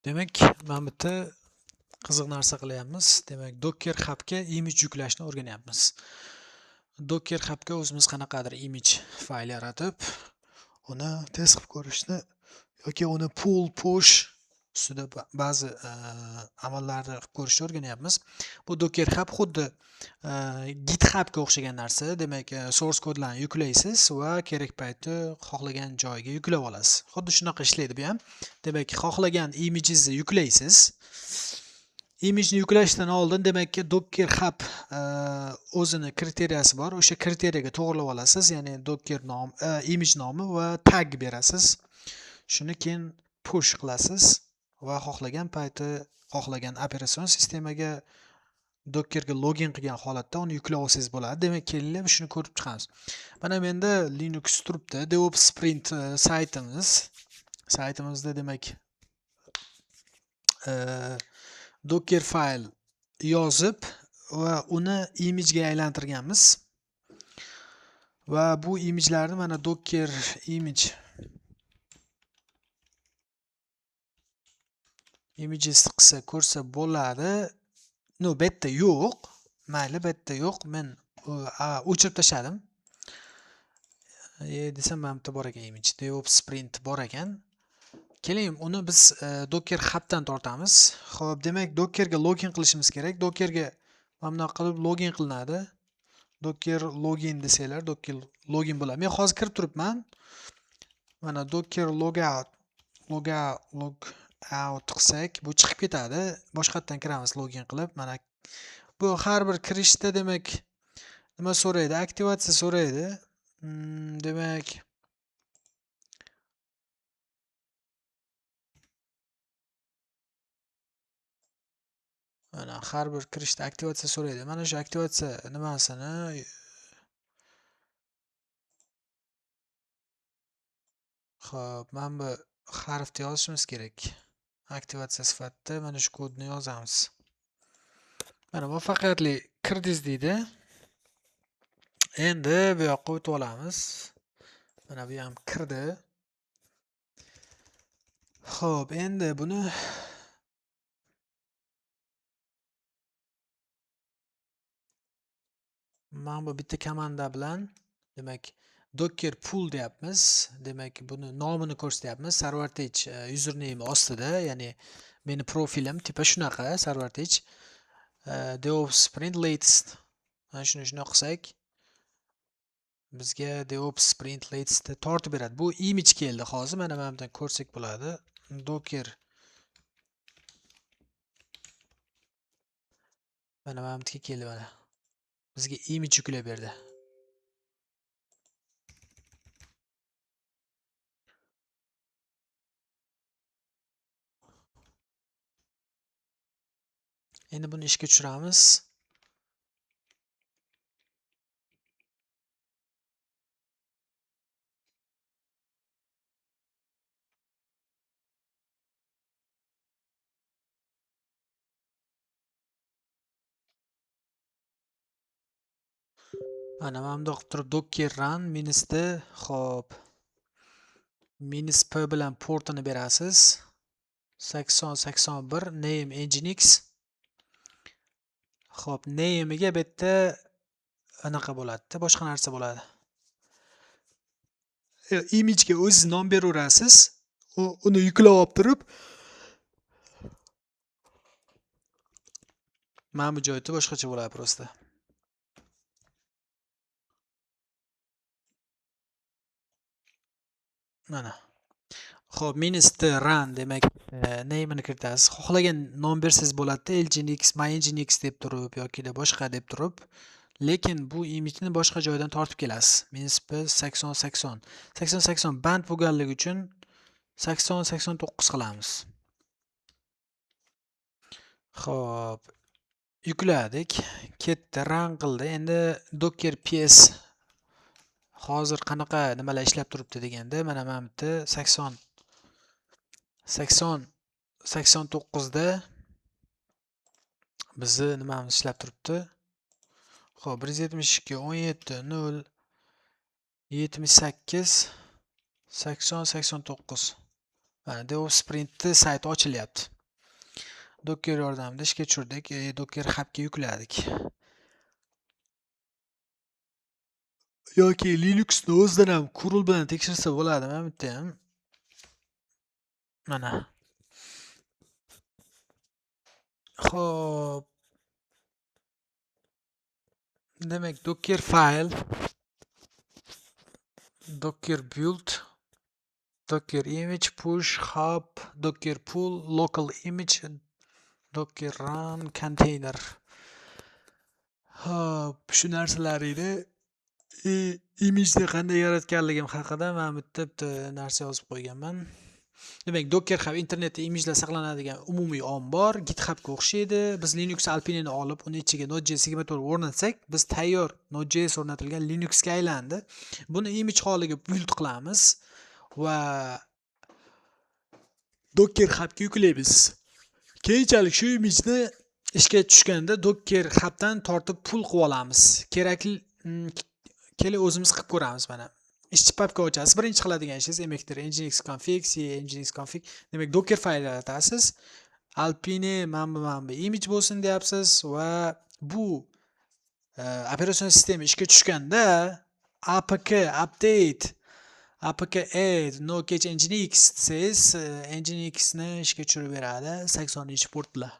Demak, mana bu yerda qiziq narsa qilyapmiz. Demak, Docker Hub'ga image yuklashni o'rganyapmiz. Docker Hub'ga o'zimiz qanaqadir image fayl yaratib, uni test qilib ko'rishni yoki uni pull, push ustida ba'zi amallarni qilib ko'rishni o'rganyapmiz. Bu Docker Hub xuddi GitHubga o'xshagan narsa. Demak, source kodlarni yuklaysiz va kerak payti xohlagan joyga yuklab olasiz. Xuddi shunaqa ishlaydi bu ham. Demak, xohlagan imageingizni yuklaysiz. Imageni yuklashdan oldin, demak, Docker Hub o'zini kriteriyasi bor. O'sha kriteriyaga to'g'rilab olasiz, ya'ni Docker nom, image nomi va tag berasiz. Shuni keyin push qilasiz va xohlagan payti xohlagan operatsion sistemaga Dockerga login qilgan holatda uni yuklab olsangiz bo'ladi. Demak, kelinglar, shuni ko'rib chiqamiz. Mana menda Linux turibdi. DevOps Sprint saytimiz. Saytimizda, demak, Docker fayl yozib va uni imagega aylantirganmiz. Va bu imagelarni mana Docker image images qilsa ko'rsa bo'ladi. No, bu yerda yo'q. Mayli, bu yerda yo'q. Men o'chirib tashladim. Desam mana bu yerda bor ekan image. DevOps Sprint bor ekan. Keling, uni biz Docker Hub'dan tortamiz. Xo'p, demak, Dockerga login qilishimiz kerak. Dockerga mana bunaqa qilib login qilinadi. Docker login desanglar, Docker login bo'ladi. Men hozir kirib turibman. Mana Docker logout, logout, log out qilsak, bu chiqib ketadi. Boshqatdan kiramiz login qilib. Mana bu har bir kirishda, demak, nima so'raydi? Aktivatsiya so'raydi. Demak, mana har bir kirishda aktivatsiya so'raydi. Mana shu aktivatsiya nimasini Xo'p, mana bu harfni yozishimiz kerak. Aktivatsiya sifatida mana shu kodni yozamiz. Mana muvaffaqiyatli kirdingiz deydi. Endi bu yoqqa o'tib olamiz. Mana bu ham kirdi. Xo'p, endi buni mana bu bitta komanda bilan, demak, Docker pull deyapmiz. Demak, buni nomini ko'rsatyapmiz. Sarvartech username ostida, ya'ni meni profilim tipa shunaqa, Sarvartech. DevOps Sprint latest. Mana shuni shunday qilsak, bizga DevOps Sprint latest tortib beradi. Bu image keldi hozir. Mana bu yerdan ko'rsak bo'ladi. Docker mana bu yerga keldi mana. Bizga image yuklab berdi. Endi buni ishga tushiramiz. Mana bundoq qilib turib docker run minus d, xo'p, minus p bilan portini berasiz. 8081 name nginx. Xo'p, name'iga bu yerda anaqa bo'ladi-da, boshqa narsa bo'ladi. Imagega o'zingiz nom beraverasiz. Uni yuklab olib turib, mana bu joyda boshqacha bo'ladi prosta. Mana. Xo'p, minus t run, demak, name'ini kiritasiz. Xohlagan nom bersangiz bo'ladi-da, nginx, my nginx deb turib yoki boshqa deb turib, lekin bu imageni boshqa joydan tortib kelasiz. Minus p 80 80. 80 80 band bo'lganligi uchun 80 89 qilamiz. Xo'p, yukladik. Ketdi, run qildi. Endi docker ps hozir qanaqa nimalar ishlab turibdi deganda, mana bu yerda 80 80 89da bizni nimamiz ishlab turibdi. Xo'p, 172 17 0 78 80 89. Mana DevOps Sprintni sayti ochilyapti. Docker yordamida ishga tushirdik, Docker Hubga yukladik. Yoki Linuxni o'zidan ham curl bilan tekshirsa bo'ladi mana bu yerda ham. Mana. Xo'p. Demak, Docker file, Docker build, Docker image, push, hub, Docker pull, local image, Docker run container. Xo'p, shu narsalar edi. Imageni qanday yaratganligim haqida mana bu yerda bitta narsa yozib qo'yganman. Demak, Docker Hub internetda imagelar saqlanadigan umumiy ombor, GitHubga o'xshaydi. Biz Linux Alpine'ni olib, uni ichiga Node.js 24 o'rnatsak, biz tayyor Node.js o'rnatilgan Linuxga aylandi. Buni image holiga build qilamiz va Docker Hubga yuklaymiz. Keyinchalik shu imageni ishga tushganda Docker Hubdan tortib pull qilib olamiz. Kerakli keling, o'zimiz qilib ko'ramiz mana. Ishchi papka ochasiz. Birinchi qiladigan ishingiz mkdir nginx config, c nginx config. Demak, Docker fayl yaratasiz. Alpine mana bu image bo'lsin deyapsiz va bu operatsion sistema ishga tushganda apk update, apk add no cache nginx desangiz, nginx ni ishga tushirib beradi 80 portlar.